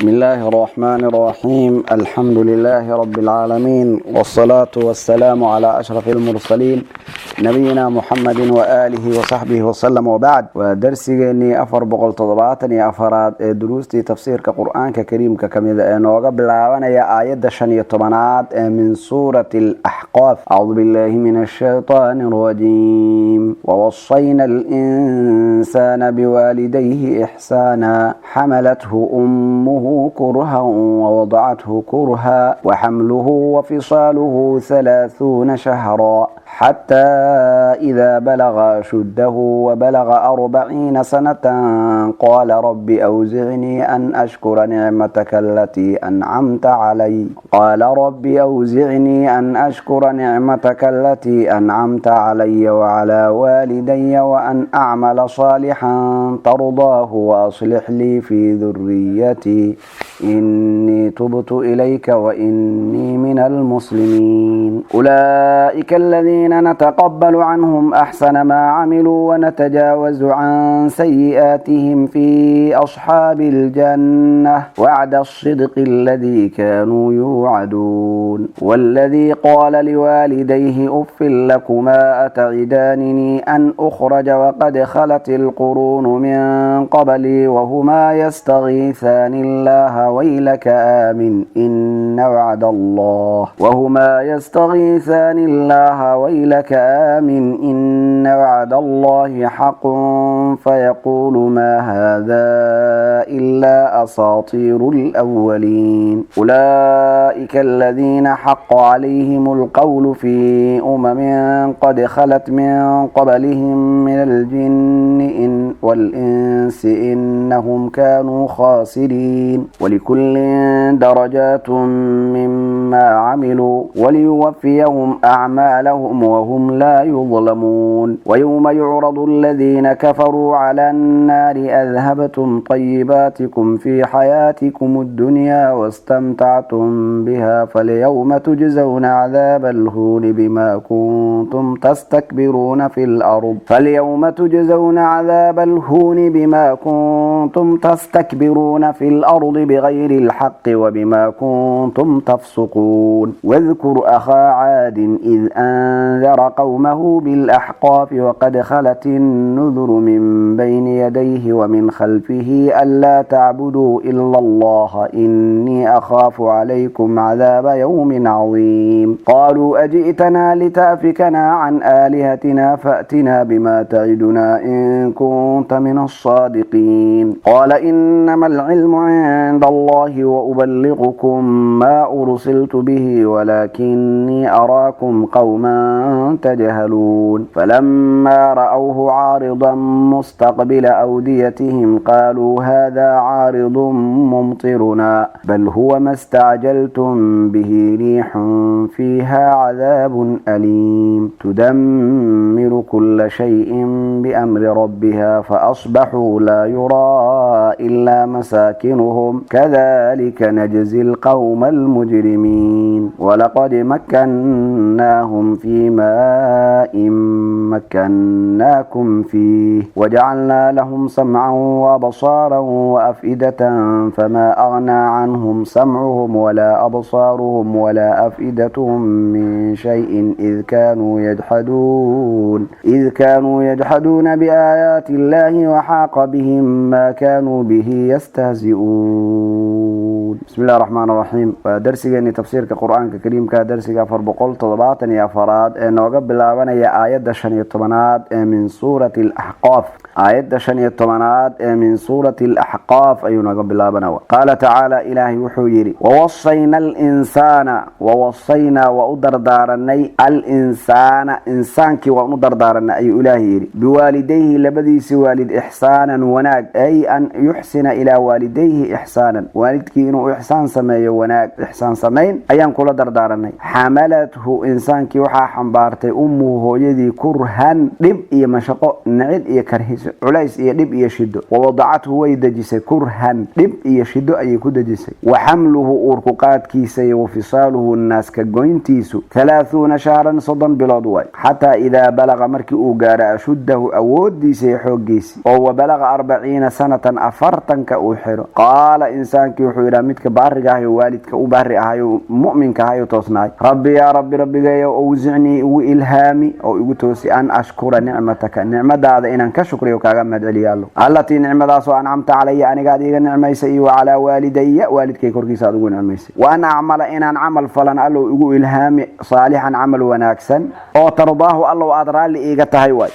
بسم الله الرحمن الرحيم، الحمد لله رب العالمين، والصلاة والسلام على أشرف المرسلين، نبينا محمد وآله وصحبه وسلم، وبعد. Waa darsigeenii 474aad ee duruustii tafsiirka Qur-aanka Kariimka kamida ee nooga bilaabanaya aayadda 15aad ee min suurati Alaxqaaf. أعوذ بالله من الشيطان الرجيم. ووصينا الإنسان بوالديه إحسانا، حملته أمه كرها ووضعته كرها، وحمله وفصاله 30 شهرا، حتى إذا بلغ أشده وبلغ 40 سنة قال رب أوزعني أن أشكر نعمتك التي أنعمت علي قال رب أوزعني أن أشكر نعمتك التي أنعمت علي وعلى والدي، وأن أعمل صالحا ترضاه، وأصلح لي في ذريتي، إني تبت إليك وإني من المسلمين. أولئك الذين نتقبل عنهم أحسن ما عملوا ونتجاوز عن سيئاتهم في أصحاب الجنة، وعد الصدق الذي كانوا يوعدون. والذي قال لوالديه أف لكما، أتعدانني أن أخرج وقد خلت القرون من قبلي، وهما يستغيثان الله ويلك آمن إن وعد الله وهما يستغيثان الله ويلك آمن إن وعد الله حق، فيقول ما هذا إلا أساطير الأولين. أولئك الذين حق عليهم القول في أمم قد خلت من قبلهم من الجن والإنس، إنهم كانوا خاسرين. ولكل درجات مما عملوا، وليوفيهم أعمالهم وهم لا يظلمون. ويوم يعرض الذين كفروا على النار أذهبتم طيباتكم في حياتكم الدنيا واستمتعتم بها، فاليوم تجزون عذاب الهون بما كنتم تستكبرون في الأرض فاليوم تجزون عذاب الهون بما كنتم تستكبرون في الأرض بغير الحق وبما كنتم تفسقون. واذكر أخا عاد إذ أنذر قومه بالأحقاف وقد خلت النذر من بين يديه ومن خلفه ألا تعبدوا إلا الله، إني أخاف عليكم عذاب يوم عظيم. قالوا أجئتنا لتأفكنا عن آلهتنا، فأتنا بما تعدنا إن كنت من الصادقين. قال إنما العلم عند الله وأبلغكم ما أرسلت به، ولكني أراكم قوما تجهلون. فلما رأوه عارضا مستقبل أوديتهم قالوا هذا عارض ممطرنا، بل هو ما استعجلتم به، ريح فيها عذاب أليم تدمر كل شيء بأمر ربها، فأصبحوا لا يرى إلا مساكنهم، كذلك نجزي القوم المجرمين. ولقد مكناهم في ماء مكناكم فيه، وجعلنا لهم سمعا وأبصارا وأفئدة، فما أغنى عنهم سمعهم ولا أبصارهم ولا أفئدتهم من شيء إذ كانوا يجحدون بآيات الله وحاق بهم ما كانوا به يستهزئون. بسم الله الرحمن الرحيم. Darsigeeni tafsiirka Qur-aanka Kariimka, darsiga 474aad ee nooga bilaabanaya aayadda 15aad ee min suurati Alaxqaaf. Aayadda 15aad ee min suurati Alaxqaaf ayuu nooga bilaabanaya. قال تعالى, Ilaahay wuxuu yidhi: ووصينا الإنسان, ووصينا, waa u dardaaranay, الإنسان, insaankii waan u dardaaranay ayuu Ilaahay yidhi, بوالديه, labadiisi waalid, إحسانا, wanaag, أي أن يحسن إلى والديه إحسانا, waalidkii inuu u ixsaan. Ixsaan sameeyo, wanaag ixsaan samayn ayaan kula dardaaranay. Xamalathu, insaankii waxaa xambaartay, ummuhu, hooyadii, kurhan, dhib iyo mashaqo, nicid iyo karhis, culays iyo dhib iyo shido. Wawadacathu, way dejisay, kurhan, dhib iyo shido ayay ku dejisay. Wa xamluhu, uurku qaadkiisa, iyo wafisaaluhu, naaska goyntiisu, 30 shahran, 30 bilood waay. Xataa idaa balaqa, markii uu gaaro, ashuddahu, awoodiisa iyo xooggiisi, oo wa balaqa 40 sanatan, 40-ka uu xiro, qaala, insaankii wuxuu yidhaha, midka baariga ahayo, waalidka u baari ahayo, mu'minka ahayo, toosnaay: "Rabbi, yaa rabbi, rabbigeeyo, awsicnii, igu ilhaami oo igu toosi, an ashkura nicmataka, nicmadaada inaan ka shukriyo, kaaga mahadceliyo, Allo, allatii, nicmadaasoo, ancamta calaya, anigaad iiga nicmaysay, iyo wacalaa waalidaya, waalidkay korkiisa aad ugu nicmaysay, wa an acmala, inaan camal falan, Allow igu ilhaami, saalixan, camal wanaagsan oo, tardaahu, Allow aad raalli iiga tahay waay.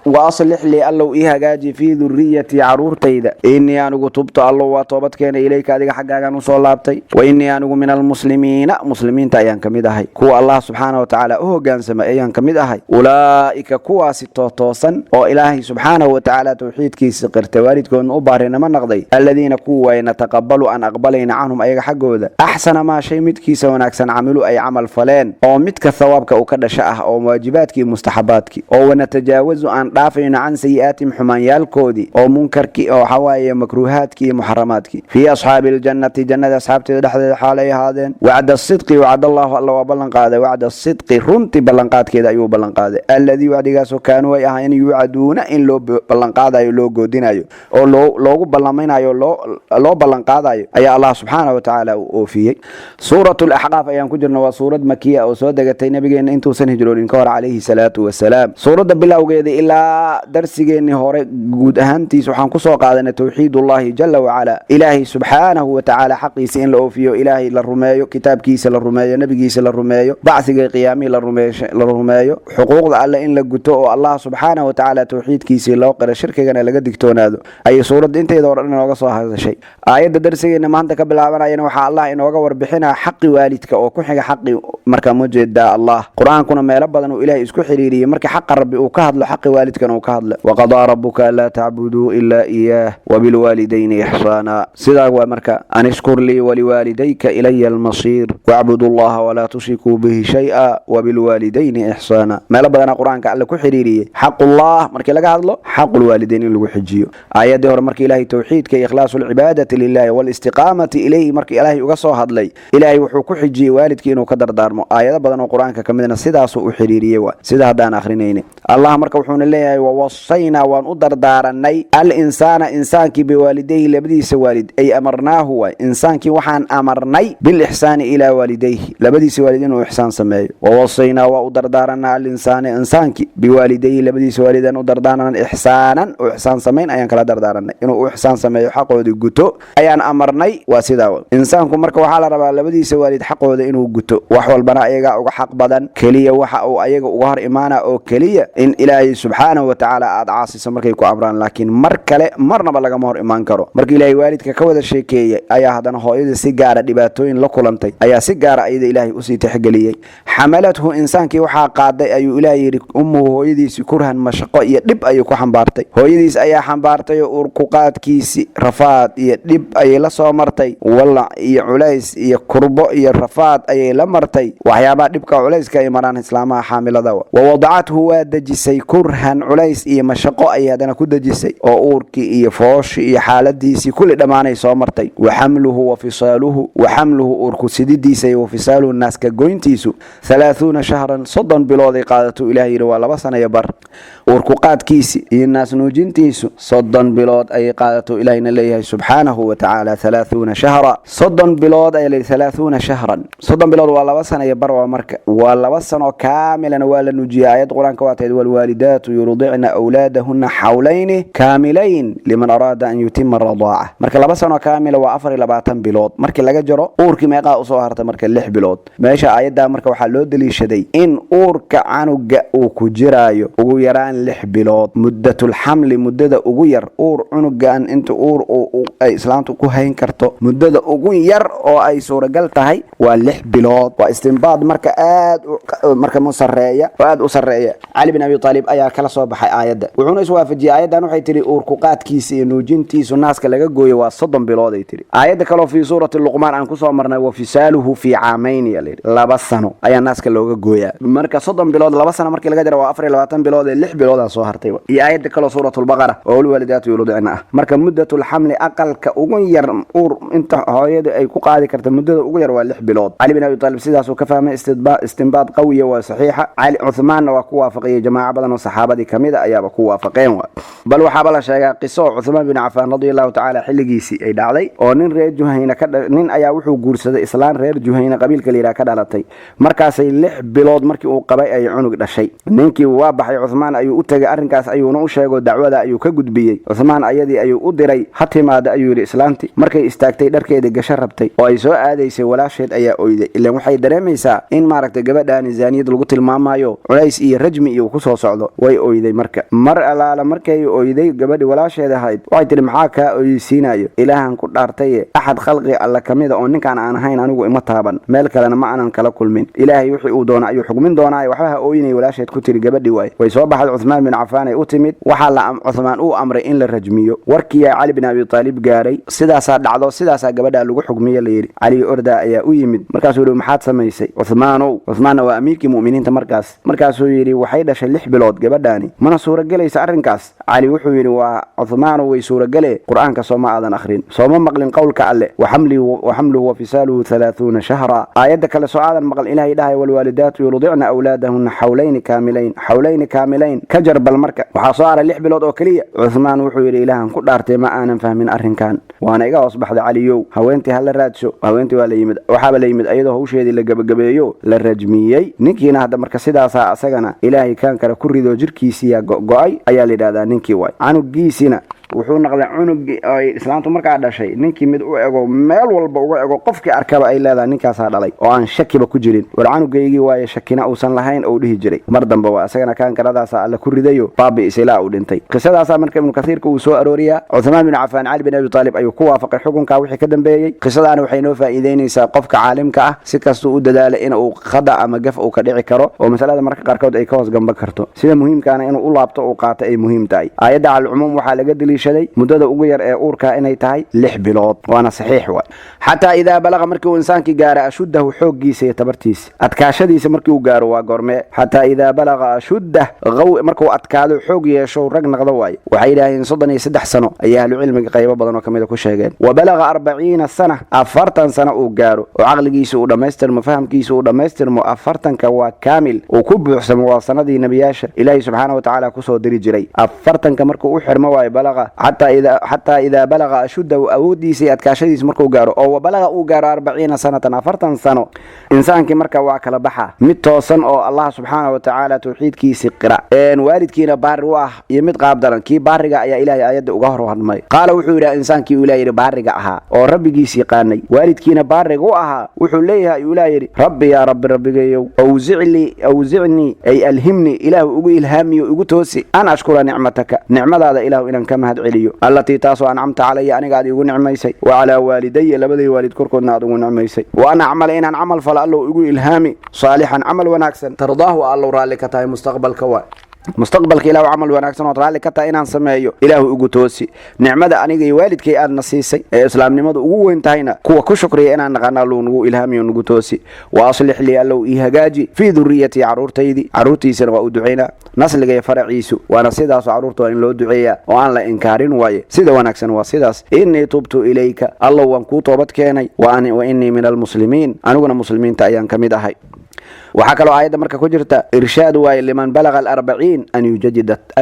Wa aslix lii, Allow ii hagaaji, fii duriyatii, caruurtayda. Inii anigu tubtu, Allow waa toobad keenay, ilayka, adiga xaggaagaan usoo laabtay, wa inii anigu min almuslimiina, muslimiinta ayaan ka mid ahay, kuwa Allah subxaana wa tacaala u hogaansamay ayaan ka mid ahay. Ulaa'ika, kuwaasi tootoosan oo Ilaahay subxaanahu wa tacaala towxiidkiisi qirtay, waalidkoodna u baarinimo naqday, aladiina, kuwa nataqabalu, aan aqbalayna, canhum, ayaga xaggooda, axsana maa, shay midkiisa wanaagsan, camilu, ay camal faleen, oo midka thawaabka uu ka dhasha ah, oo waajibaadkii, mustaxabaadkii, oo wanatajaawazu, aan dhaafayno, can sayi'aatihim, xumaanyaalkoodii, oo munkarkii, oo waxawaaye makruuhaadkii iyo muxaramaadkii. Fii asxaabi aljannati, jannada asxaabteeda dhexdeeda xaalay ahaadeen. Wacda sidqi, wacd Allahu, Alla waa ballan qaaday, wacda sidqi, runtii ballanqaadkeeda ayuu ballanqaaday, alladii, wacdigaasoo, kaanuu, ay ahaayeen, yuucaduuna, in loo ballanqaadayo, loo goodinayo oo loogu ballamaynayo, loo ballanqaadayo ayaa Allah subxaana wa tacaala uu oofiyey. Suurat Laxqaaf ayaan ku jirna. Waa suurad makiya oo soo degatay nabigeena intuusan hijroonin ka hor, calayhi salaatu wasalaam. Suuradda bilowgeeda ilaa darsigeennii hore guud ahaantiis waxaan kusoo qaadanay towxiidullahi jala wacala, Ilaahay subxaanahu wa tacaala xaqiisa in la oofiyo, Ilaahay la rumeeyo, kitaabkiisa la rumeeyo, nebigiisa la rumeeyo, bacsiga, qiyaamihii la rumeeyo, xuquuqda alle in la guto, oo Allah subxaanahu wa tacaala towxiidkiisii loo qiro, shirkigana laga digtoonaado ayay suuradda inteeda hore dhan inooga soo hadashay. Aayadda darsigeena maanta ka bilaabanayana waxaa Allah inooga warbixinaa xaqi waalidka oo ku xiga xaqi. Markaa ma jeedaa, Allah Qur-aankuna meelo badan uu Ilaahay isku xiriiriyey, marka xaqa Rabbi uu ka hadlo, xaqi waalidkana uu ka hadlo. Waqadaa rabuka anlaa tacbuduu ilaa iyaah wabilwaalidayni ixsaana. Sidaa waa marka an ishkur lii waliwaalidayka ilaya almasiir, wacbudu allaha walaa tushrikuu bihi shay-a wabilwaalidayni ixsaana. Meelo badanaa Qur-aanka Alle ku xiriiriyey xaqullah markii laga hadlo, xaqulwaalidayn in lagu xijiyo. Aayaddii hore marka Ilaahay towxiidka iyo ikhlaasu alcibaadati lilahi walistiqaamati ilayhi marka Ilaahay uga soo hadlay, Ilaahay wuxuu ku xijiyey waalidkii inuu ka dardaarmo. Aayado badan oo Qur-aanka ka midna sidaasuu u xiriiriyey, waa sida haddaan akhrinayna. Allah marka wuxuuna leeyahay: wawasaynaa, waan u dardaaranay, alinsaana, insaankii, biwaalidayhi, labadiisa waalid, ay amarnaahu waay, insaankii waxaan amarnay, bilixsaani ilaa waalidayhi, labadiisa waalid inuu ixsaan sameeyo. Wawasaynaa, waa u dardaaranaa, alinsaana, insaankii, biwaalidayhi, labadiisa waalidaan u dardaaranaa, ixsaanan, u ixsaan samayn ayaan kala dardaaranay, inuu u ixsaan sameeyo, xaqoodii guto ayaan amarnay. Waa sidaa, insaanku marka waxaa la rabaa labadiisa waalid xaqooda inuu guto, wax walbana ayagaa uga xaq badan. Keliya waxa uu ayaga uga hor imaana oo keliya in Ilaahay subxaanahu wa tacaala aad caasiso markay ku amraan, laakiin mar kale marnaba lagama hor imaan karo. Marka Ilaahay waalidka ka wada sheekeeyey ayaa haddana hooyada si gaara dhibaatooyin la kulantay ayaa si gaara ayada Ilaahay usii tixgeliyey. Xamalathu, insaankii waxaa qaaday, ayuu Ilaahay yidhi, ummuhu, hooyadiisi, kurhan, mashaqo iyo dhib ayuu ku xambaartay. Hooyadiis ayaa xambaartay oo uurkuqaadkiisi rafaad iyo dhib ayay la soo martay, walac iyo culays iyo kurbo iyo rafaad ayay la martay, waxyaabaha dhibka culayska ay maraan islaamaha xaamilada. Wa wadacathu, waa dejisay, kurhan, culays iyo mashaqo ayay haddana ku dejisay, oo uurkii iyo fooshii iyo xaaladiisii kulli dhammaanay soo martay. Wa xamluhu wa fisaaluhu, wa xamluhu, uurku sididiisa, iyo wa fisaaluhu, naaska goyntiisu, 30 shahran, 30 bilooday qaadato. Ilaah yidhi waa 2 sano iyo bar. Uurku qaadkiisi iyo naas nuujintiisu 30 bilood ayay qaadato. Ilaahayna leeyahay subxaanahu wa tacaala 30 shahra, 30 bilood ayaa leeyahay. 30 shahran, 30 bilood waa 2 sano iyo bar. Waa marka waa 2 sano kaamilana waa la nuujiyay. Aayad Qur-aanka waa tahayd: waalwaalidaatu yurdicna awlaadahuna xawlayni kaamilayn liman araada an yutima radaaca. Marka 2 sano kaamila waa 24 bilood. Markii laga jaro uurkii meeqaa usoo harta? Marka 6 bilood. Meesha aayaddaa marka waxaa loo daliishaday in uurka canuga uu ku jiraayo ugu yaraan 6 bilood, muddatulxamli, muddada ugu yar uur cunugan inta uur ay islaamtu ku hayn karto, muddada ugu yar oo ay suuragal tahay waa 6 bilood. Waa istinbaad marka aad marka mu sareeya oo aad u sareeya. Cali bin Abi Aalib ayaa kala soo soo baxay aayadda, wuxuuna iswaafajiyey aayaddan. Waxay tihi uurkuqaadkiisa iyo nuujintiisu naaska laga gooyo waa 30 bilood ay tihi. Aayadda kaloo fii suurati Luqmaan aan kusoo marnay, wa fisaaluhu fii caamayn ya layidhi, 2 sano ayaa naaska looga gooyaa. Marka 30 bilood 2 sano markii laga jaro waa 24 bilood, ee 6 biloodaa soo hartay. Iyo aayadda kaloo suuratulbaqara oo walwaalidaatu yurdicna ah. Marka muddatulxamli aqalka ugu yar uur inta hooyada ay ku qaadi karta, muddada ugu yar waa 6 bilood. Cali bin Abi Taalib sidaasuu ka fahmay, istinbaad qawiya waa saxiixa. Cali Cuthmaanna waa ku waafaqiyey, jamaaco badan oo saxaabadii kamid a ayaaba ku waafaqeen. Wa bal waxaaba la sheegaa qiso oo Cuthmaan bin Cafaan radia Allahu tacaala xilligiisii ay dhacday, oo nin reer Juhayna ka nin ayaa wuxuu guursaday islaan reer Juhayna qabiilka la yidhaha ka dhalatay. Markaasay 6 bilood markii uu qabay ay cunug dhashay. Ninkii waa baxay, Cuthmaan ayuu u tegay, arrinkaas ayuuna u sheego, dacwada ayuu ka gudbiyey. Cuthmaan ayadii ayuu u diray, ha timaada ayuu yidhi. Islaantii markay istaagtay, dharkeedii gasho rabtay oo ay soo aadaysay, walaasheed ayaa oyday, ilaan waxay dareemaysaa in maaragtay gabadhaani zaaniyad lagu tilmaamayo, culays iyo rajmi iyo kusoo socdo. Way oyday. Marka mar alaala markay oyday, gabadhi walaasheed ahayd waxay tihi, "Maxaa kaa oyeysiinayo? Ilaahan ku dhaartaye, axad khalqi Alla kamida oo ninkaan aan ahayn anigu ima taaban, meel kalena ma aanan kala kulmin. Ilaahay wixii uu doono ayuu xugmin doonaaye, waxba ha ooyinay," walaasheed ku tiri gabadhi. Waay way soo baxday, Cuthmaan bin Cafaan ay u timid. Waxaa la Cuthmaan uu amray in la rajmiyo. Warkiyaa Cali bin Abi Taalib gaaray, sidaasaa dhacdo, sidaasaa gabadhaa lagu xugmiye layidhi. Cali ordaa ayaa u yimid, markaasuu yidhi, "Maxaad samaysay, Cuthmaanow?" Cuthmaanna waa amiirkii mu'miniinta markaas. Markaasuu yidhi, "Waxay dhashay 6 bilood gabadhaani, mana suuragelaysa arrinkaas." Cali wuxuu yidhi, "Waa Cuthmaanow, way suuragele. Qur-aanka sooma aadan akhrin? Sooma maqlin qowlka Alle, waxamluhu wa fisaaluhu 30 shahra? Aayadda kale soo aadan maqal, Ilaahay dhahay, walwaalidaatu yurdicna awlaadahunna xawlayni kaamilayn, xawlayni kaamilayn? Ka jar bal. Marka waxaa soo haray 6 bilood oo keliya." Cuthmaan wuxuu yidhi, "Ilaahan ku dhaartay, ma aanan fahmin arrinkan, waana iga hoos baxday. Caliyow, haweentii hala raadso." Haweentii waa la yimid, waxaaba la yimid ayadoo hawsheedii la gebagabeeyo, la rajmiyey ninkiina. Hadda marka sidaasaa asagana Ilaahay kaan kale ku rido, jirkiisiyaa go-ay ayaa la yidhahdaa ninkii waay. Canugiisina wuxuu noqday cunugii ay islaantu markaa dhashay ninkii mid u ego, meel walba uga ego, qofkii arkaba ay leedahay ninkaasaa dhalay, oo aan shakiba ku jirin. "War canugaygii waaye," shakina uusan lahayn ou dhihi jiray. Mar dambe waa isagana kaankaradaasa Alle ku ridayo, baabi'is ilaa uu dhintay. Qisadaasaa marka Ibnu Kasiirka uu soo arooriyaa. Cuthmaan bin Cafaan Cali bin Abi Taalib ayuu ku waafaqay xukunkaa wixii ka dambeeyey. Qisadaana waxay noo faa'iideynaysaa qofka caalimka ah, si kastuu u dadaala, in uu khada ama gaf uu ka dhici karo, oo masalada marka qaarkood ay ka hoos gamba karto, sida muhiimkaana inuu u laabto, uu qaato ay muhiim tahay. Aayadda calcumuum waxaa laga deliishaday muddada ugu yar ee uurka inay tahay 6 bilood, waana saxiix waay. Xataa idaa balaqa, markii uu insaankii gaara, ashuddahu, xooggiisa iyo tabartiisa, adkaashadiisa markii uu gaaro. Waa goormee? Xataa idaa balaqa ashuddah, markuu adkaado, xoog yeesho, rag naqdo waaye. Waxay yidhaaheen 33 sano ayay ahlucilmiga qaybo badan oo kamida ku sheegeen. Wa balaga 40 sana, 40 sano uu gaaro oo caqligiisa uu dhammaystirmo, fahamkiisa uu dhammaystirmo. 40-ka waa kaamil, uu ku buuxsamo, waa sanadii nebiyaasha Ilaahay subxaana wa tacaala kusoo diri jiray. 40-ka markuu u xirmo waayo. Balaqa xataa idaa balaga ashuddahu, awooddiisa iyo adkaashadiisa markuu gaaro, oo wabalaga uu gaaro 40 sanatan, 40 sano. Insaankii marka waa kala baxa: mid toosan oo Allah subxaana wa tacaala tawxiidkiisii qira, waalidkiina baari u ah, iyo mid qaab daran. Kii baariga ayaa Ilahay aayadda uga hor hadmay. Qaala, wuxuu yidhaha insaankii uu Ilah yidhi baariga ahaa oo rabbigiis yaqaanay, waalidkiina baariga u ahaa, wuxuu leeyahay uu Ilah yidhi, "Rabbi, yaa Rabbi, Rabbigayow, awziclii, awzicnii ay alhimnii, Ilaahu igu ilhaamiyo, igu toosi, an ashkura nicmataka, nicmadaada Ilaahu inaan ka mahad celiyo, allatii taasoo ancamta calaya, aniga aad igu nicmaysay, wa calaa waalidaya, labaday waalid korkoodna aad ugu nicmaysay, wa an acmala, inaan camal falo Allow igu ilhaami, saalixan, camal wanaagsan, tardaahu, Allow raalli ka tahay. Mustaqbalka waa mustaqbalka. Ilahu camal wanaagsan ood raalli ka tahay inaan sameeyo Ilaahu igu toosi. Nicmada aniga iyo waalidkay aadna siisay ee islaamnimadu ugu weyn tahayna, kuwa ku shukriya inaan naqana Allow nagu ilhaamiyo, nagu toosi. Wa aslix lii, Allow ii hagaaji, fii duriyatii, carruurtaydii. Carruurtiisana waa u ducaynaa, nasliga iyo faraciisu waana sidaaso carruurta waa in loo duceeyaa oo aan la inkaarin waaye. Sida wanaagsan waa sidaas. Innii tubtu ilayka, Allow waan kuu toobad keenay, wa innii min almuslimiin, aniguna muslimiinta ayaan ka mid ahay. Waxaa kaloo aayadda marka ku jirta irshaad waaye liman balaga alarbaciin an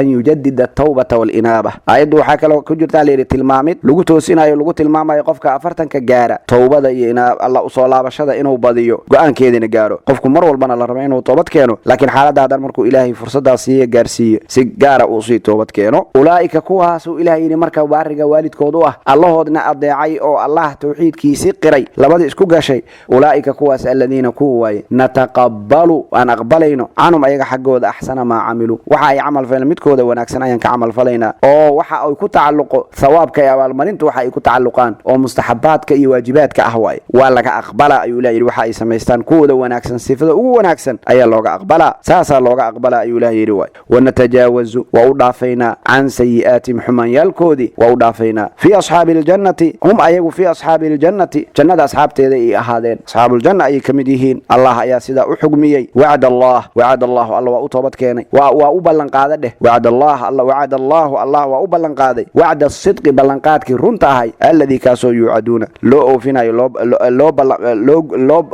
yujadida atawbata walinaaba. Aayaddu waxaa kaloo ku jirta layidhi tilmaamid lagu toosinayo, lagu tilmaamayo qofka 40-ka gaara towbada iyo Alla usoo laabashada inuu badiyo, go-aankeedina gaaro. Qofku mar walbana la rabo inuu toobad keeno, laakiin xaaladda hadan markuu Ilaahay fursadaas siiye, gaarsiiyo, si gaara uu sii toobad keeno. Ulaa'ika, kuwaasuu Ilahay yidhi marka baariga waalidkood u ah, Allahoodna adeecay oo Allah tawxiidkiisii qiray, labadii isku gashay. Ulaa'ika, kuwaas, aladiina, kuwa waaye, nataqabalu Wanataqabalu, aan aqbalayno, canhum, ayaga xaggooda, axsana maa camiluu, waxa ay camal faleen midkooda wanaagsan ayaan ka camal falaynaa, oo waxa ay ku tacalluqo thawaabka iyo abaalmarintu, waxa ay ku tacalluqaan oo mustaxabaadka iyo waajibaadka ah waaye, waa laga aqbalaa ayuu Ilah yidhi. Waxa ay samaystaan kuwooda wanaagsan, sifada ugu wanaagsan ayaa looga aqbalaa, saasaa looga aqbalaa ayuu Ilah yidhi waay. Wanatajaawazu, waa u dhaafaynaa, can sayi'aatihim, xumaanyaalkoodii waa u dhaafaynaa. Fii asxaabi aljannati, hum ayagu, fii asxaabi aljannati, jannada asxaabteeda ay ahaadeen, asxaabuuljanna ayay ka mid yihiin. Allah ayaa sidaa u xugmiyey. Wacd Allah, wacad Allahu, alla waa u toobad keenay, waa u ballanqaada dheh. Wacd Allah, alla, wacad Allahu, Allah waa u ballanqaaday, wacda sidqi, ballanqaadkii runta ahay, alladii, kaasoo, yuucaduuna, loo oofinayo,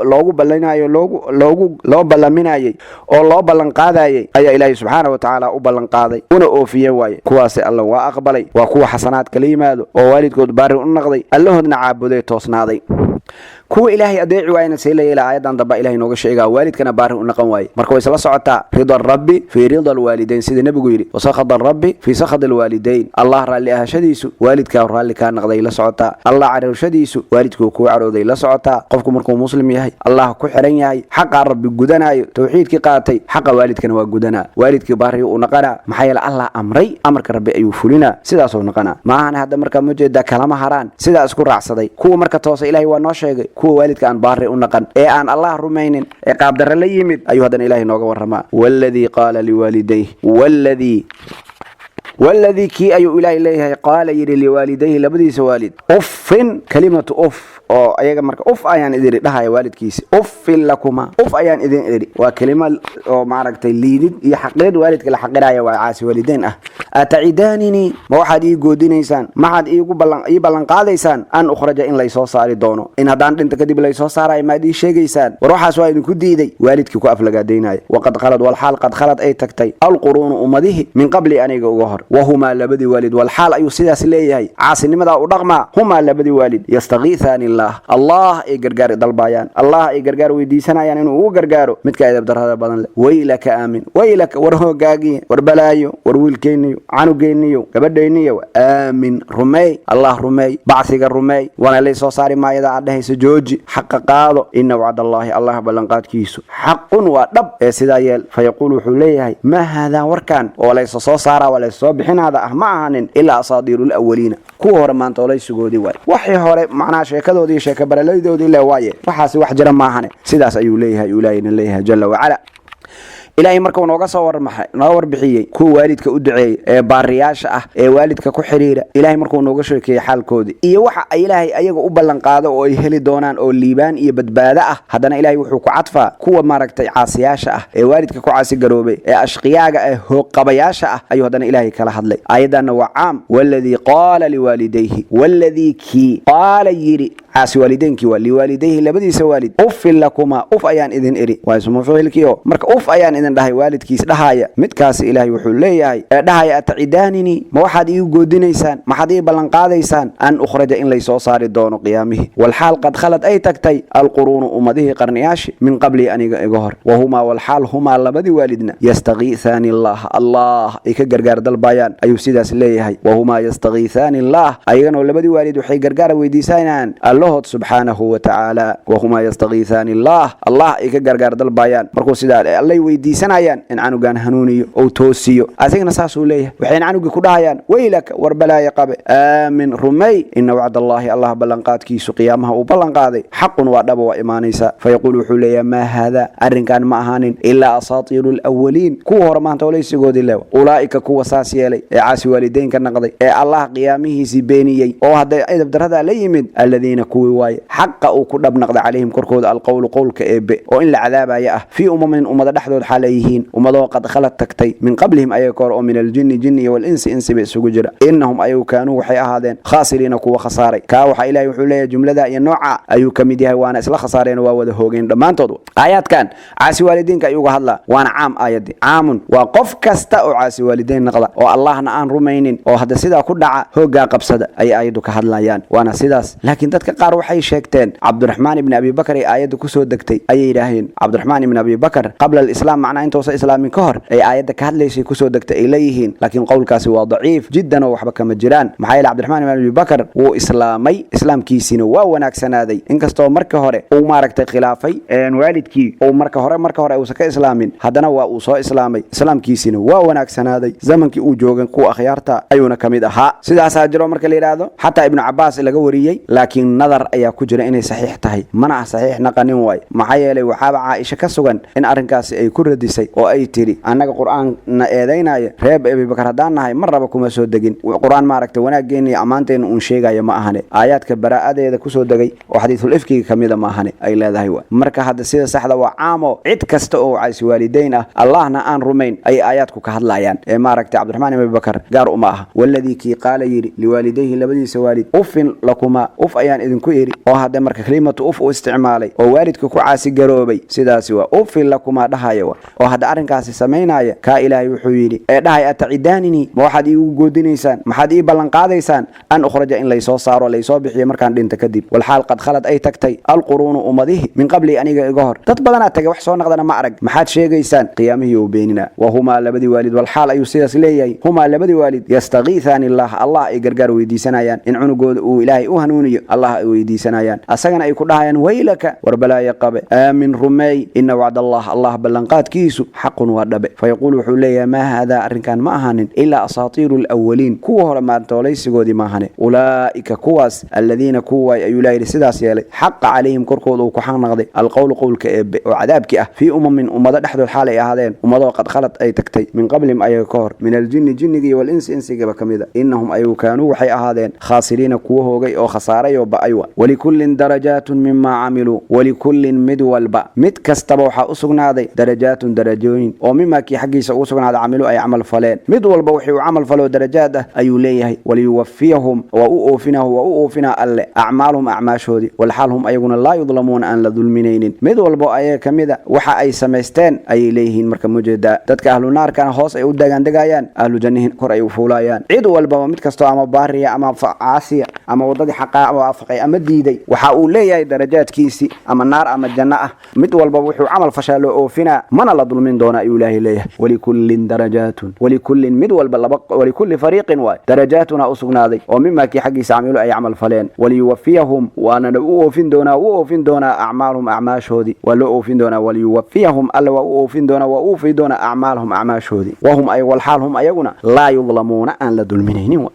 loogu ballanayo, loo ballaminayey oo loo ballanqaadayey ayaa Ilaahay subxaana wa tacaala u ballanqaaday una oofiye waaye. Kuwaasi alla waa aqbalay, waa kuwa xasanaadka la yimaado oo waalidkood baari u naqday, Allahoodna caabuday, toosnaaday. Kuwa Ilaahay adeeci waayna see la yeela? Aayadan damba Ilahay nooga sheegaa, waalidkana baari u naqan waaye. Marka way isla socotaa. Rida rabbi fii rida alwaalidayn, sida Nebigu yidhi, wasakhad rabbi fii sakhad alwaalidayn. Allah raalli ahashadiisu waalidkaa raalli kaa naqday la socotaa. Allah carowshadiisu waalidkuu kuu carooday la socotaa. Qofku markuu muslim yahay, Allah ku xiran yahay, xaqaa Rabbi gudanaayo, tawxiidkii qaatay, xaqa waalidkana waa gudanaa, waalidkii baari u naqanaa. Maxaa yeele Allah amray, amarka Rabbi ayuu fulinaa, sidaasuu naqanaa. Maahan hadda markaa ma jeedaa, kalama haraan, sidaa isku raacsaday. Kuwa marka toosa Ilahay waa noo sheegay. Kuwa waalidka aan baari u naqan ee aan Allah rumaynin ee qaabdarre la yimid ayuu haddana Ilahay nooga warramaa. Waladii qaala liwaalidayh, waladii, kii ayuu Ilaahay leeyahay, qaala, yidhi, liwaalidayhi, labadiisa waalid, uffin, kalimatu uf oo ayaga marka uf ayaan idin dhahaya waalidkiisi, uffin lakuma, uf ayaan idin idhi, waa kelima oo maaragtay liidid iyo xaqirid waalidka la xaqiraya, waa caasi waalideyn ah. Atacidaanini, ma waxaad ii goodinaysaan, maxaad ii ballanqaadaysaan, an ukhraja, in laysoo saari doono, in haddaan dhinta kadib laysoo saarayo maad ii sheegaysaan? War waxaas waa idinku diiday. Waalidkii ku aflagaadaynaya. Waqad khalad, walxaal qad khalad ay tagtay, alquruunu, ummadihii, min qabli, aniga uga hor, wahumaa, labadii waalid, walxaal ayuu sidaas leeyahay, caasinimadaa u dhaqmaa, humaa, labadii waalid, yastakiihaani illaah, Allah ay gargaar dalbaayaan, Allah ay gargaar weydiisanayaan inuu ugu gargaaro midka edab darrada badan leh. Waylaka aamin, waylaka, war hoogaagiye, war balaayo, war wiilkeenniyo, canugeenniyo, gabadheenniyo, aamin, rumeey, Allah rumeey, bacsiga rumeey, waana lay soo saari maayada aad dhehayso jooji, xaqa qaado. Ina wacdallaahi, Allah ballanqaadkiisu, xaqun, waa dhab, ee sidaa yeel. Fayaquul, wuxuu leeyahay, maa haadaa, warkan oo laysa soo saaraa, waa laysa soo bixinaada ah, ma ahanin, ilaa asaadiiru lawaliina, kuwa hore maanta olaysugoodii waay, waxii hore macnaha sheekadoodii, sheeka baraladoodii le waaye, waxaasi wax jira maahane. Sidaas ayuu leeyahay, Ilaahayna leeyahay jala wacala. Ilaahay markuu nooga soo warmaxay, nooga warbixiyey kuwa waalidka u duceeyey ee baariyaasha ah ee waalidka ku xidhiira, Ilaahay markuu nooga sheekeeyey xaalkoodii iyo waxa ay Ilaahay ayaga u ballanqaado oo ay heli doonaan oo liibaan iyo badbaado ah, haddana Ilaahay wuxuu ku cadfaa kuwa maaragtay caasiyaasha ah ee waalidka ku caasigaroobay ee ashqiyaaga ee hooqqabayaasha ah ayuu haddana Ilaahay kala hadlay. Aayaddanna waa caam. Waladii qaala liwaalidayhi, waladii, kii, qaala, yidhi, caasi waalideynkii waa, liwaalidayhi, labadiisa waalid, uffin lakuma, uf ayaan idin idhi, waa ismu ficilkiio. Marka uf ayaan idin dhahay waalidkiis dhahaya midkaasi, Ilaahay wuxuu leeyahay ee dhahaya, atacidaanini, ma waxaad iigu goodinaysaan, maxaad ii ballanqaadaysaan, an ukhraja, in laysoo saari doono qiyaamihii, walxaal qad khalad ay tagtay, alquruunu, ummadihii, qarniyaashi, min qablii, aniga iga hor, wahumaa, walxaal humaa, labadii waalidna, yastakiihaani allaha, Allah ay ka gargaar dalbayaan ayuu sidaas leeyahay. Wahumaa yastakiihaani allah, ayaganoo labadii waalid waxay gargaar weydiisanayaan Allahood subxaanahu wa tacaala. Wahumaa yastakiihaani allah, Allah ay ka gargaar dalbayaan. Markuu sidaa allay weydiisanayaan in canugan hanuuniyo ou toosiyo, asigana saasuu leeyahay. Waxayna canugii ku dhahayaan, waylaka, war balaaye qabe, aamin, rumey, ina wacdallaahi, Allah ballanqaadkiisu qiyaamaha uu ballanqaaday, xaqun, waa dhaba, waa imaanaysaa. Fayaquul, wuxuu leeyahay, maa haada, arrinkan ma ahaanin, ilaa asaatiiru alawaliin, kuwa hore maanta olaysigoodii leewa. Ulaa'ika, kuwa saas yeelay ee caasi waalideynka naqday ee Allah qiyaamihiisii beeniyey oo hadday edab daradaa la yimid, alladiina, kuwii waaye, xaqa uu ku dhab naqday, calayhim, korkooda, alqowlu, qowlka eebe oo in la cadaabaya ah, fii umamin, ummado dhexdood xaal ay yihiin, ummadoo qad khalad tagtay, min qablihim, ayaga kahor, oo min aljinni, jinni, iyo walinsi, insiba isugu jira. Innahum, ayagu, kaanuu, waxay ahaadeen, khaasiriina, kuwa khasaaray. Kaa waxaa Ilahay wuxuu leeyahay jumlada iyo nooca ayuu ka mid yahay, waana isla khasaareen, waa wada hoogeen dhammaantood. Aayaadkan caasi waalidiinka ayuu uga hadlaa, waana caam. Aayadii caamun waa qof kasta oo caasi waalideyn naqda oo Allahna aan rumaynin oo hadda sidaa ku dhaca, hooggaa qabsada ayay aayaddu ka hadlayaan, waana sidaas. Laakiin dadka qaar Qaar waxay sheegteen Cabdiraxmaan ibni Abi Bakar ay aayadda kusoo degtay ayay yidhaaheen. Cabdiraxmaan ibni Abi Bakar qabla alislaam, macnaa intuusa islaamin ka hor ay aayadda ka hadlaysay kusoo degtay ay leeyihiin, laakiin qowlkaasi waa daciif jiddan oo waxba kama jiraan. Maxaa yeele, Cabdiraxmaan ibn Abi Bakar wuu islaamay, islaamkiisiina waa wanaagsanaaday, inkastoo marka hore uu maaragtay khilaafay waalidkii, uu marka hore uusan ka islaamin, haddana waa uu soo islaamay, islaamkiisiina waa wanaagsanaaday. Zamankii uu joogan kuwa akhyaarta ayuuna ka mid ahaa. Sidaasaa jiro marka la yidhaahdo, xataa Ibnu Cabaas laga wariyey, laakiin nadar ayaa ku jira inay saxiix tahay, mana ah saxiix naqanin waay. Maxaa yeelay, waxaaba Caaisha ka sugan in arrinkaasi ay ku radisay oo ay tidhi: "Annaga Qur'aan na eedaynaya reeb Abibakar haddaan nahay mar raba kuma soo degin. Qur-aan maaragtay wanaaggeena iyo ammaanteena uun sheegaya ma ahane, aayaadka baraa'adeeda kusoo degay oo xadiisul ifkiga ka mida ma ahane," ay leedahay wa. Marka hadda sida saxda waa caamo, cid kasta oo caasi waalideyn ah, Allahna aan rumayn, ay aayaadku ka hadlayaan, ee maaragtay Cabdiraxmaan ibn Abibakar gaar uma aha. والذي kii قال yidhi لوالديه labadiisa waalid: أف لكما, uf ayaan idinku idhi, oo hadda marka kelimatu uf u isticmaalay oo waalidka ku caasi garoobay, sidaasi waa أف لكما dhahaya wa, oo hadda arrinkaasi samaynaya, kaa Ilaahay wuxuu yidhi ee dhahay: أتعدانني, ma waxaad iigu goodinaysaan, maxaad ii ballanqaadaysaan, أن أخرج, in laysoo saaro, laysoo bixiyo markaan dhinto kadib, والحال قد خلت ay tagtay القرون ummadihii من قبلي aniga iga hor? Dad badanaa tagay, wax soo naqdana ma arag. Maxaad sheegaysaan? Qiyaamihii uu beenina. وهما labadii waalid, والحال ayuu sidaas leeyahay, هما labadii waalid يستغيثان الله, Allah ay gargaar weydiisanayaan in cunugooda uu Ilaahay u hanuuniyo, Allah ay weydiisanayaan, asagana ay ku dhahayaan: "ويلك, war balaayo qabe, آمن, rumeey, إن وعد الله, Allah ballanqaadkiisu, حق, waa dhabe." فيقول wuxuu leeyahay: "ما هذا, arrinkan ma ahaanin, إلا أساطير الأولين, kuwa hore maantoolaysigoodii maahane." أولئك kuwaas, الذين kuwaay ayuu Ilaah yidhi sidaas yeelay, حق عليهم korkooda uu ku xaq naqday القول qowlka Eebbe oo cadaabkii ah, في أمم ummado dhexdood xaal ay ahaadeen, ummadoo قد خلت ay tagtay من قبلهم ayaga ka hor, من الجن jinniga iyo والإنس insigaba ka mida. إنهم ayagu كانوا waxay ahaadeen خاسرين kuwa hoogay oo khasaaray oo ba'ay wa. ولكل درجات مما عملوا. ولكل mid walba, mid kastaba waxaa u sugnaaday درجات darajooyin oo مما kii xaggiisa ugu sugnaaday عملوا ay camal faleen. Mid walba wixii uu camal faloo darajaad ah ayuu leeyahay. وليوفيهم waa u oofinaa, waa u oofinaa Alle أعمالهم acmaashoodii, والحال هم ayaguna لا يظلمون aan la dulminaynin. Mid walbo ayaga ka mida waxa ay samaysteen ayay leeyihiin. Marka mujeedaa, dadka ahlu naarkana hoos ay u degaandegayaan, ahlu jannihin kor ay u fuulayaan. Cid walbaba, mid kastoo ama baariya ama caasiya ama wadadii xaqaa waafaqay ama diiday, waxa uu leeyahay darajaadkiisii, ama naar ama janno ah. Mid walbaba wuxuu camal fashaa loo oofinaa, mana la dulmin doona ayuu Ilaahay leeyahay. ولكل درجات, ولكل mid walba laba, ولكل فريق waay, درجات u sugnaaday oo مما kii xaggiisa عملوا ay camal faleen. وليوفيهم waanana u oofin doonaa, u oofin doonaa, أعمالهم acmaashoodii waa loo oofin doonaa. وليوفيهم Alle waa u oofin doonaa, waa u oofi doonaa, أعمالهم acmaashoodii, وهم ay والحال هم ayaguna لا يظلمون aan la dulminaynin.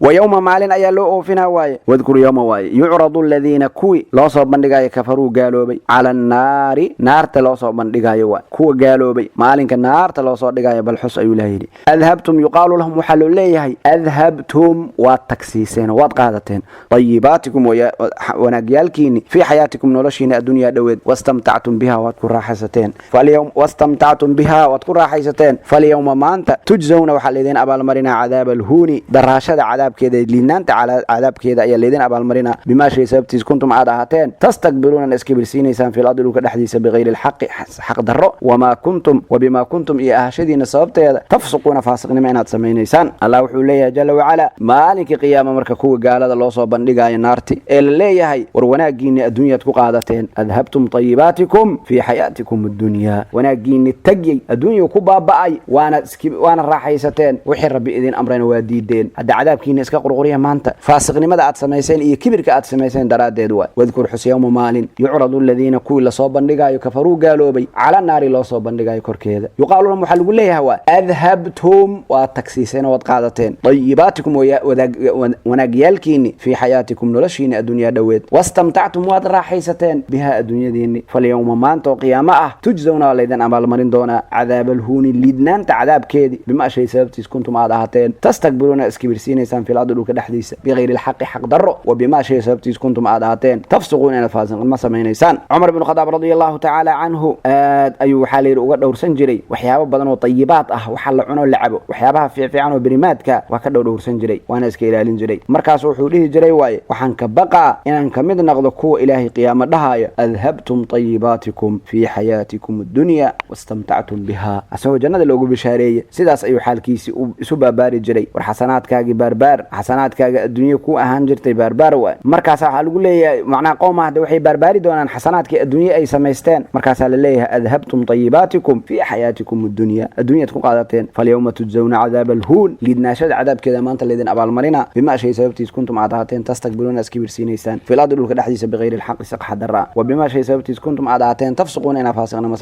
ويوم maalin ayaa loo oofinaa waaye. واذكر يوم waaye يعرض الذين kuwii loo soo bandhigayo كفروا gaaloobay على النار naarta loo soo bandhigayo waay. Kuwa gaaloobay maalinka naarta loo soo dhigayo bal xus ayuu ilaah yidhi. أذهبتم, يقال لهم waxaa loo leeyahay: أذهبتم waad tagsiiseen, waad qaadateen, طيباتكم wanaagyaalkiini, في حياتكم noloshiina الدنيا dhoweed, واستمتعتم بها waad ku raaxaysateen, واستمتعتم بها waad ku raaxaysateen. فاليوم maanta تجزون waxaa laydin abaalmarinaa عذاب الهون daraashada cadaabkeeda, liidnaanta cadaabkeeda ayaa laydin abaalmarinaa, بما shay sababtiis كنتم aad ahaateen تستكبرون iskibirsiinaysaan في الأرض dhulka dhexdiisa بغير الحق xaq darro, وما كنتم وبما كنتم iyo ahashadiina sababteeda تفسقون faasiqnimo inaad samaynaysaan. Allah wuxuu leeyahay jala wacala, maalinkii qiyaama marka kuwa gaalada loo soo bandhigayo naarti ee la leeyahay: war wanaagiinni adduunyaad ku qaadateen, أذهبتم طيباتكم في حياتكم الدنيا, wanaagiinni tagyay adduunya ku baaba'ay, waana raaxaysateen, wixii Rabbi idin amrayna waa diideen. Hadda cadaabkiina iska qurquriya maanta, faasiqnimada aad samayseen iyo kibirka aad samayseen daraaddeed waay. واذكر xus يوم maalin يعرض الذين kuwii lasoo bandhigayo كفروا gaaloobay على النار loo soo bandhigayo korkeeda. يقال لهم waxaa lagu leeyahay waa: أذهبتم waad tagsiiseen, waad qaadateen, طيباتكم wanaagyaalkiini, في حياتكم noloshiini الدنيا dhoweed, واستمتعتم waad raaxaysateen, بها adduunyadiinni. فاليوم maanta oo qiyaamo ah تجزون waa laydin abaalmarin doonaa عذاب الهون liidnaanta cadaabkeedii, بما shay sababtiis كنتم aad ahaateen تستكبرون iskibirsiinaysaan في الأرض dhulka dhexdiisa بغير الحق xaq darro, وبما shay sababtiis كنتم aad ahaateen تفسقون inaad faasiqnimo samaynaysaan. Cumar ibnu Khadaab radia Allahu tacaala canhu aad ayuu waxaa layidhi uga dhowrsan jiray waxyaabo badan oo tayibaad ah, waxa la cuno, la cabo, waxyaabaha fiicfiican oo berimaadka waa ka dhowrsan jiray, waana iska ilaalin jiray. Markaas wuxuu dhihi jiray waaye: waxaan ka baqaa inaan ka mid noqdo kuwa Ilaahay qiyaamo dhahaya: "أذهبتم طيباتكم في حياتكم الدنيا واستمتعتم بها." Asagoo jannada loogu bishaareeye, sidaas ayuu xaalkiisii isu baabaari jiray. War xasanaadkaagii baarbaar. Baarbaar xasanaadkaaga adduunya ku ahaan jirtay baarbaar waay. Markaasa waxaa lagu leeyahay, macnaha qowma hadda waxay baarbaari doonaan xasanaadkii adduunye ay samaysteen. Markaasaa la leeyahay: "Adhabtum tayibaatikum fii xayaatikum addunya", adduunyaad ku qaadateen. "Falyawma tujzawna cadaaba alhuun", liidnaashada cadaabkeeda maanta laydin abaalmarina. "Bimaa", shay sababtiis, "kuntum", aad ahaateen, "tastakbiruuna", iskibirsiinaysaan, "fil ardi", dhulka dhexdiisa, "bikayri alxaqi", si xaqdara. "Wa bimaa", shay sababtiis, "kuntum", aad ahaateen, "tafsuquuna", inaa faasiqnimo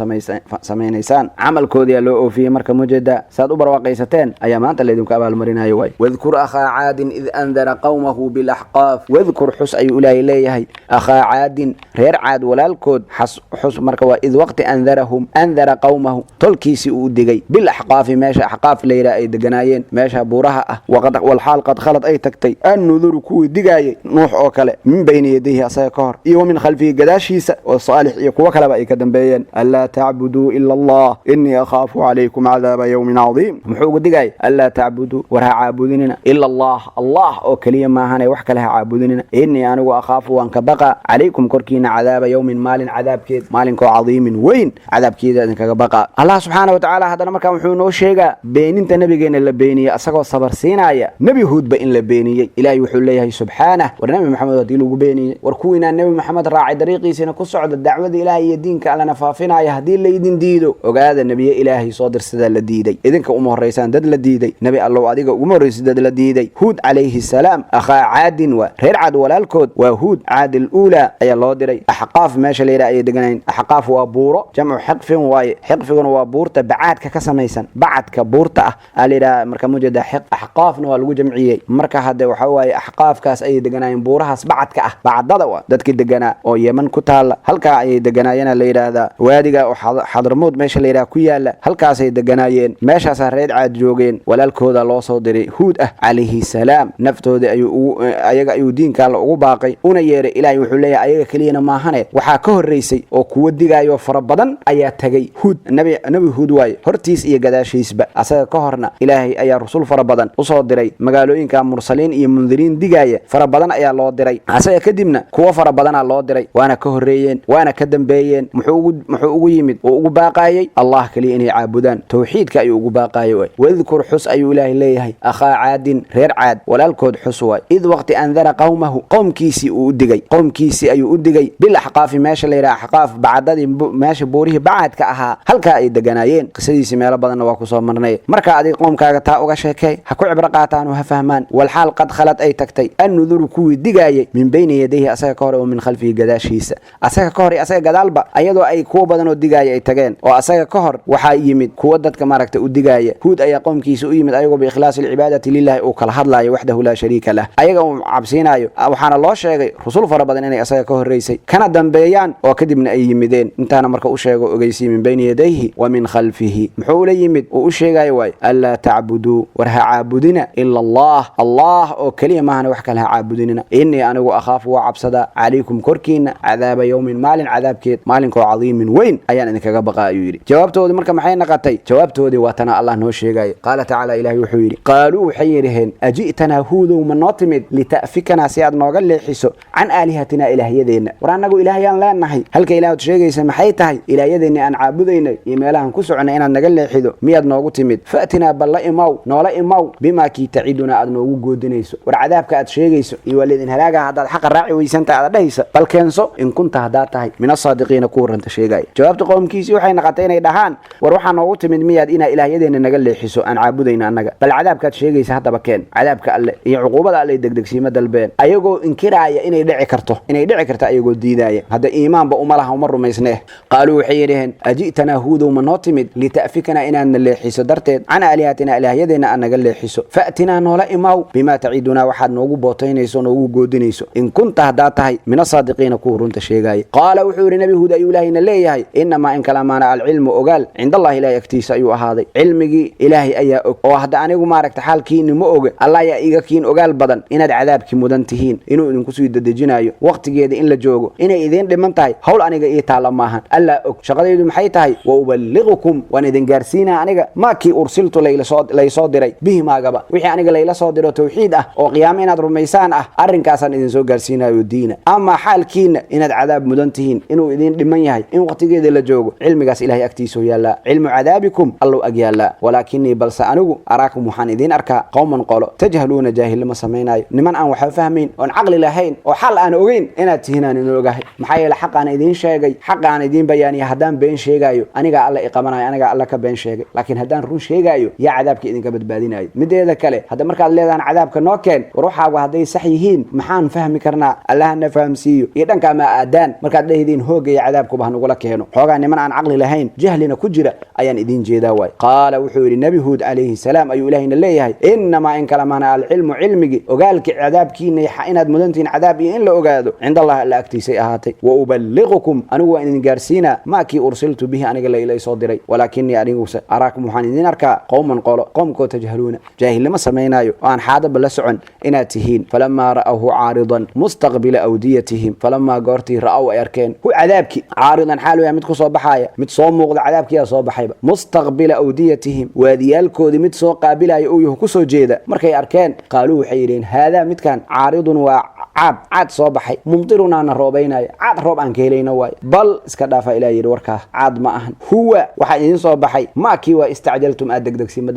samaynaysaan. Camalkoodiyaa loo oofiyey. Marka mujeeda saad u barwaaqaysateen ayaa maanta laydinku abaalmarinayo waay. "Wadkur akhaa caadin id andara qawmahu bilaxqaaf". Wadkur, xus ayuu Ilaahay leeyahay, akhaa caadin, reer Caad walaalkood xus. Marka waa id waqti andarahum, andara qawmahu, tolkiisii uu digay, bilaxqaafi, meesha Axqaaf la yidhaha ay deganaayeen, meesha buuraha ah. Walxaal qad khalad ay tagtay annuduru, kuwii digaayay Nuux oo kale, min bayni yadayhi, asaga ka hor, iyo wa min khalfihi, gadaashiisa, oo Saalix iyo kuwo kaleba ay ka dambeeyeen. "Anlaa tacbuduu ila Allah, inii akhaafu calaykum cadaaba yowmin cadiim". Muxuu ugu digayay? "Anlaa tacbuduu", war ha caabudinina, "ila Allah", Allah oo keliya maahane wax kale ha caabudinina. "Inii", anigu, "akhaafu", waan ka baqa, "calaykum", korkiina, "cadaaba yowmin", maalin cadaabkeed, maalinkoo, "cadiimin", weyn, cadaabkeeda idinkaga baqa. Allah subxaana wa tacaala haddana markaan wuxuu noo sheegaa beeninta nabigeena la beeniyey, asagoo sabar siinaya Nebi Huudba in la beeniyey. Ilaahay wuxuu leeyahay subxaanah: war Nebi Maxamed haddii lagu beeniyey, war kuwiinaa Nebi Maxamed raacay, dariiqiisina ku socda, dacwada Ilaahay iyo diinka Allana faafinaya, haddii laydin diido, ogaada nebiye Ilaahay soo dirsadaa la diiday. Idinka uma horeysaan dad la diiday. Nebi Allow, adiga uguma horreysid dad la diiday. Huud calayhi salaam, akhaa caadin, waa reer Caad walaalkood, waa Huud. Caad al-uulaa ayaa loo diray. Axqaaf meesha la yidhaha ayay deganayn. Axqaaf waa buuro, jamcu xiqfin waaye. Xiqfiguna waa buurta bacaadka ka samaysan, bacadka buurta ah aa la yidhaha. Marka mujeeda axqaafna waa lagu jamciyey. Marka hadde waxa waaye axqaafkaas ayay deganaayeen, buurahaas bacadka ah, bacdada waa dadkii deganaa oo Yeman ku taalla. Halkaa ayay deganaayena la yidhaahdaa, waadiga oo Xadramuud meesha la yidhaha ku yaala, halkaasay deganaayeen. Meeshaasaa reer Caad joogeen. Walaalkooda loo soo diray, Huud ah calayhi salaam. Naftoodii ayuu, ayaga ayuu diinka Alla ugu baaqay una yeeray. Ilaahay wuxuu leeyahay: ayaga keliyana maahane, waxaa ka horreysay oo kuwa digaayo fara badan ayaa tagay. Huud, Nabi Huud waaye, hortiis iyo gadaashiisba. Asaga ka horna Ilaahay ayaa rusul fara badan usoo diray magaalooyinka. Mursaliin iyo mundiriin digaaya fara badan ayaa loo diray. Asaga kadibna kuwo fara badanaa loo diray, waana ka horreeyeen, waana ka dambeeyeen. Muxuu ugu yimid oo ugu baaqaayey? Allah keliya inay caabudaan, towxiidka ayuu ugu baaqaayay waay. Wadkur, xus ayuu Ilaahay leeyahay, akhaa caadin, reer Caad walaalkood xus waay, id waqti andara qawmahu, qowmkiisii uu u digay. Qowmkiisii ayuu u digay bilaxqaafi, meesha la yidhaha Axqaaf, bacdadii, meesha buurihii bacadka ahaa, halkaa ay deganaayeen. Qisadiisii meelo badanna waa kusoo marnay. Marka adiga qoomkaaga taa uga sheekay, ha ku cibro qaataan oo ha fahmaan. Walxaal qad khalad ay tagtay annuduru, kuwii digaayay, min bayni yadayhi, asaga ka hore, oo min khalfihi, gadaashiisa. Asaga ka hor iyo asaga gadaalba ayadoo ay kuwo badan oo digaaya ay tageen, oo asaga ka hor waxaa yimid kuwo dadka maaragta u digaaya. Huud ayaa qoomkiisa u yimid ayagoo biikhlaasi alcibaadati lillahi uu kala hadlaayo, waxdahu laa shariika lah, ayaga uu cabsiinayo. Waxaana loo sheegay rusul fara badan inay asaga ka horreysay kana dambeeyaan oo kadibna ay yimideen. Intaana marka u sheego, ogeysiy, min bayni yadayhi wa min khalfihi. Muxuu ula yimid uu u sheegayo waay? "Anlaa tacbuduu", war ha caabudina, "ila Allah", Allah oo keliya maahana wax kale ha caabudinina. "Inii", anigu, "akhaafu", waa cabsadaa, "calaykum", korkiina, "cadaaba yowmin", maalin cadaabkeed, maalinkoo, "cadiimin", weyn ayaan idinkaga baqa, ayuu yidhi. Jawaabtoodii marka maxay naqatay? Jawaabtoodii waa tana Allah noo sheegaya. Qaala tacaala, Ilahi wuxuu yidhi: qaaluu, waxay yidhaheen: "Aji'tanaa", Huudow ma noo timid, "lita'fikanaa", si aad nooga leexiso, "can aalihatinaa", ilaahyadeenna. War annagu ilaahyaan leenahay, halka ilaahad sheegaysa maxay tahay? Ilaahyadeenni aan caabudaynay iyo meelahan ku soconay inaad naga leexido miyaad noogu timid? "Fa'tinaa", balla imaw, noola imaw, "bimaa", kii, "tacidunaa", aad noogu goodinayso. War cadaabka aad sheegayso iyo waa laydin halaaga haddaad xaqa raaci weysanta aad dhahaysa, bal keenso, "in kunta", haddaad tahay, "min asaadiqiina", kuwa ranta sheegaya. Jawaabta qowmkiisii waxay naqatay inay dhahaan: war waxaa noogu timid miyaad inaa ilaahyadeenna naga leexiso aan caabudayna annaga? Bal cadaabkaad sheegaysa haddaba keen. Cadaabka Alle iyo cuquubada Alle degdegsiima dalbeen, ayagoo inkiraaya inay dhici karto, inay dhici karto ayagoo diidaaya. Hadda iimaanba uma laha, uma rumaysnee. Qaaluu, waxay yidhaheen: "Aji'tanaa", Huudow ma noo timid, "lita'fikanaa", inaadna leexiso darteed, "can aalihatina", ilaahyadeenna aad naga leexiso? "Fa'tinaa", noola imaw, "bimaa tacidunaa", waxaad noogu bootaynayso, noogu goodinayso, "in kunta", haddaad tahay, "min asaadiqiina", kuwa runta sheegaya. Qaala wuxuu yidhi Nabi Huud ayuu Ilaahayna leeyahay: "Inamaa", in kalamaana, "alcilmu", ogaal, "cindallahi", Ilahay agtiisa ayuu ahaaday. Cilmigii Ilaahay ayaa og, oo hadda anigu maaragta xaalkiini ma oga. Allah ayaa iga kiin ogaal badan inaad cadaabkii mudan tihiin, inuu idinku sii dedejinayo, waqtigeeda in la joogo, inay idiin dhiman tahay. Hawl aniga ii taalla maahan, Allah og. Shaqadaydu maxay tahay? "Wa uballigukum", waan idin gaarsiinaa aniga, "maa", kii, "ursiltu", laysoo diray, "bihi", maagaba, wixii aniga layla soo diro tawxiid ah oo qiyaamo inaad rumaysaan ah, arrinkaasaan idin soo gaarsiinayo diina. Amaa xaalkiina inaad cadaab mudan tihiin, inuu idiin dhiman yahay, in waqtigeeda la joogo, cilmigaas Ilahay agtiisuu yaallaa. Cilmu cadaabikum Allow ag yaallaa. "Walaakinii", balse anigu, "araakum", waxaan idiin arkaa, "qowman", qolo. Tajhaluuna, jaahilnimo samaynaayo, niman aan waxba fahmayn oon caqli lahayn oo xal aan ogeyn inaad tihiin aan idin ogahay. Maxaa yeele, xaqaan idiin sheegay, xaqaan idiin bayaaniya. Haddaan been sheegaayo, anigaa Alla iqabanayo, anigaa Alla ka been sheegay. Laakiin haddaan run sheegaayo, yaa cadaabka idinka badbaadinayo? Mideeda kale, hadda markaad leedahan cadaabka noo keen, war waxaagu hadday sax yihiin, maxaan fahmi karnaa? Allahna fahamsiiyo iyo dhankaa ma aadaan. Markaad dhehdiin hoogga iyo cadaabkuba hanugula keeno, xoogaa niman aan caqli lahayn, jahlina ku jira ayaan idiin jeedaa waay. Qaala, wuxuu yidhi Nebi Huud calayhi salaam, ayuu Ilaahayna leeyahay: innamaa, in kale maana, alcilmu, cilmigi, ogaalki cadaabkiina inaad mudantihiin cadaab iyo in la ogaado, cinda Allahi, Alla agtiisay ahaatay. Wa uballigukum, anigu waan idin gaarsiinaa, maa kii ursiltu bihi, aniga la ila soo diray. Walaakinii, aniguse, araakum, waxaan idin arkaa, qowman, qolo, qowmkoo tajhaluuna, jaahilnimo samaynaayo oo aan xaadaba la socon inaad tihiin. Falamaa ra'awhu caaridan mustaqbila awdiyatihim. Falamaa, goortii, ra'aw, ay arkeen, hu, cadaabki, caaridan, xaal yahay mid kusoo baxaaya, mid soo muuqda, cadaabkiyaa soo baxayba, mustaqbila awdiyatihim, waadiyaalkoodii mid soo qaabilaya uu yahu, kusoo jeeda markay arkeen, qaaluu, waxay yidheen: haadaa, midkan, caaridun, waa caad, caad soo baxay, mumtirunaana, roobaynaya, caad roob aan ka helayno waayo. Bal iska dhaafa, Ilah yidhi, warkaa caad ma ahan. Huwa, waxaa idiin soo baxay, maa kii waa istacjaltum, aad degdegsiima,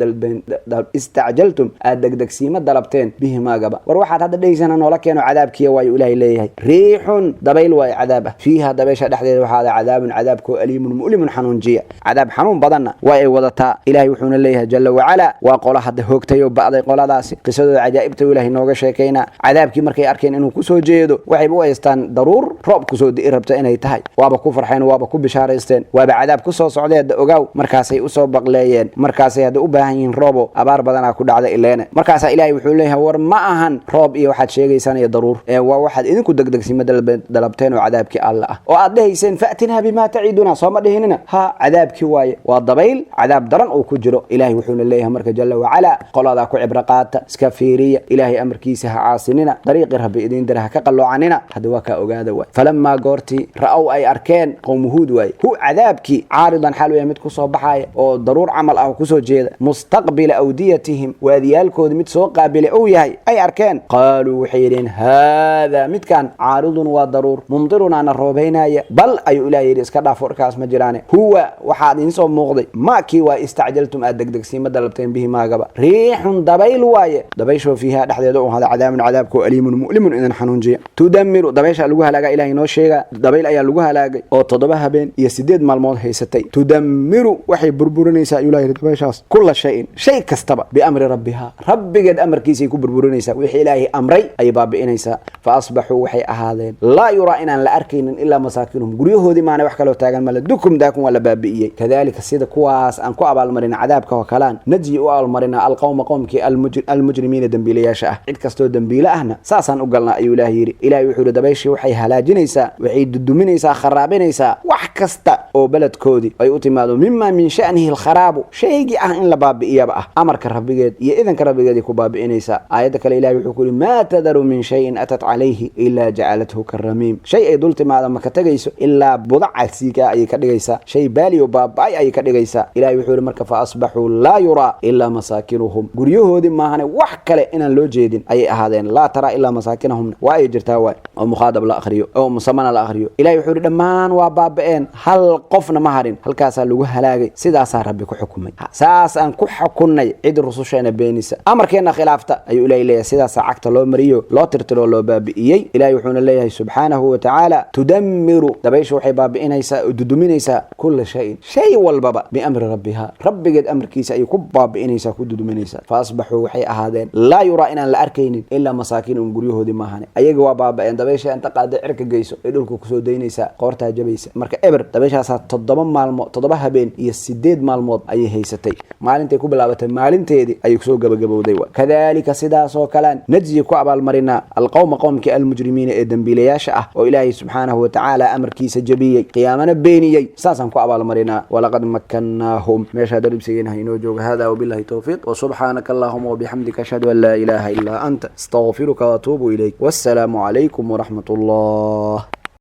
istacjaltum, aad degdegsiima dalabteen, bihi, maagaba. War waxaad hadda dhegaysana noola keeno cadaabkiya waayo. Ilaahay leeyahay: riixun, dabayl waayo cadaab ah, fiiha, dabaysha dhexdeeda waxaada, cadaabun, cadaabkoo, aliimun, mu'limun, xanuunjiya, cadaab xanuun badanna waa ay wadataa. Ilahay wuxuuna leeyahay jalla wacalaa: waa qola hadda hoogtay oo ba'day qoladaasi. Qisadooda cajaa'ibta Ilahay nooga sheekaynaa. Cadaabkii markay arkeen inuu kusoo jeedo, waxayba u haystaan daruur roob kusoo di'i rabta inay tahay. Waaba ku farxeen, waaba ku bishaaraysteen, waaba cadaab kusoo socday hadda ogaaw. Markaasay usoo baqleeyeen, markaasay hadda u baahan yihiin roobo, abaar badanaa ku dhacda ileene. Markaasaa Ilaahay wuxuu leeyahay: war ma ahan roob iyo waxaad sheegaysaan iyo daruur, ee waa waxaad idinku degdegsima dalabteen oo cadaabkii Alla ah, oo aad dhehayseen fa'tinaa bimaa taciduna. Sooma dhihinina? Ha, cadaabkii waaye, waa dabayl cadaab daran uu ku jiro. Ilaahay wuxuuna leeyahay marka jalla wacalaa: qoladaa ku cibro qaata, iska fiiriya, Ilaahay amarkiisa ha caasinina, dariiqii Rabbi idiin dira ha ka qalloocanina. Hadda waa kaa ogaada waay. Falamaa, goortii, ra'ow, ay arkeen, qowmu Huud waaye, hu, cadaabkii, caaridan, xaal yahay mid kusoo baxaaya oo daruur camal ah oo kusoo jeeda, mustaqbila awdiyatihim, waadiyaalkooda mid soo qaabilay uu yahay ay arkeen, qaaluu, waxay yidheen: haadaa, midkan, caaridun, waa daruur, mumtirunaana, roobaynaya. Bal, ayuu Ilaah yidhi, iska dhaaf warkaas, ma jiraane. Huwa, waxaad idiin soo muuqday, ma kii waa istacjaltum, aad degdegsiima dalabteen, bihi, maagaba, riixun, dabayl waaye, dabayshoo, fiiha, dhexdeeda u hada, cadaabun, cadaabkoo, aliimun, mu'limun, idin xanuunjiya. Tudamiru, dabaysha lagu halaagaa Ilahay inoo sheegaa. Dabayl ayaa lagu halaagay oo 7 habeen iyo 8 maalmood haysatay. Tudamiru, waxay burburinaysaa, ayuu Ilahay yidhi, dabayshaas, kulla shayin, shay kastaba, biamri rabbiha, rabbigeed amarkiisay ku burburinaysaa. Wixii Ilaahay amray ayay baabi'inaysaa. Fa asbaxuu, waxay ahaadeen, laa yuraa, inaan la arkaynin, ilaa masaakinuhum, guryahoodii maana wax kaloo taagan male. Dukum daakun, waa la baabi'iyey. Kadalika, sida kuwaas aan ku abaalmarina cadaabka oo kalaan, najyi, u abaalmarina, alqowma, qowmkii, almujrimiina, dembiilayaasha ah. Cid kastoo dembiile ahna saasaan u galnaa, ayuu Ilaah yidhi. Ilahay wuxuu yidhi: dabayshii waxay halaajinaysaa, waxay duduminaysaa, kharaabinaysaa wax kasta oo beledkoodii ay u timaado, mima min sha'nihi alkharaabu, shaygii ah in la baabi'iyaba ah, amarka Rabbigeed iyo idanka Rabbigeeday ku baabi'inaysaa. Aayadda kale Ilahay wuxuu ku yidhi: maa tadaru min shayin atat calayhi ilaa jacalathu karamiim. Shay ay dul timaado ma ka tegayso, ilaa budaca siigaa ayay ka dhigaysaa, shay baaliyo baaba'ay ayay ka dhigaysaa. Ilahay wuxuu yidhi marka: fa asbaxuu laa yuraa ilaa masaakinuhum, guryahoodii maahane wax kale inaan loo jeedin ayay ahaadeen. Laa taraa ilaa masaakinahumna waa ay jirtaa waay, oo mukhaadab la akhriyo oo musamana la akhriyo. Ilahay wuxuu yidhi: dhammaan waa baaba'een, hal qofna ma harin, halkaasaa lagu halaagay. Sidaasaa Rabbi ku xukumay, saas aan ku xukunnay cid rususheena beenisa, amarkeenna khilaafta, ayuu Ilahay leeyahay. Sidaasaa cagta loo mariyo, loo tirtiro, loo baabi'iyey. Ilahay wuxuuna leeyahay subxaanahu wa tacaala: tudamiru, dabaysha waxay baabi'inaysaa oo duduminaysaa, kulla shayin, shay walbaba, biamri rabbiha, rabbigeed amarkiisa ayay ku baabi'inaysaa, ku duduminaysaa. Fa asbaxuu, waxay ahaadeen, laa yuraa, inaan la arkaynin, ilaa masaakiinum, guryahoodii maahane. Ayaga waa baaba'een. Dabaysha inta qaada cirka geyso ay dhulka kusoo daynaysaa, qoortaa jabaysa. Marka eber, dabayshaasaa 7 maalmood, 7 habeen iyo 8 maalmood ayay haysatay. Maalintay ku bilaabatay, maalinteedii ayay kusoo gabagabowday. Kadalika, sidaasoo kalean, najyi, ku abaalmarinaa, alqowma, qowmkii, almujrimiina, ee dembiilayaasha ah, oo Ilaahay subxaanahu watacaala amarkiisa jabiyey, qiyaamana beeniyey, saasaan ku abaalmarinaa. Walaqad makannaahum. Meeshaa daribsigeena inoo jooga. Hada wabillahi towfiiq, wasubxaanaka allahuma wabixamdika, ashhadu an laa ilaaha ilaa anta, astaqfiruka waatuubu ilayk, wassalaamu calaykum waraxmat allah.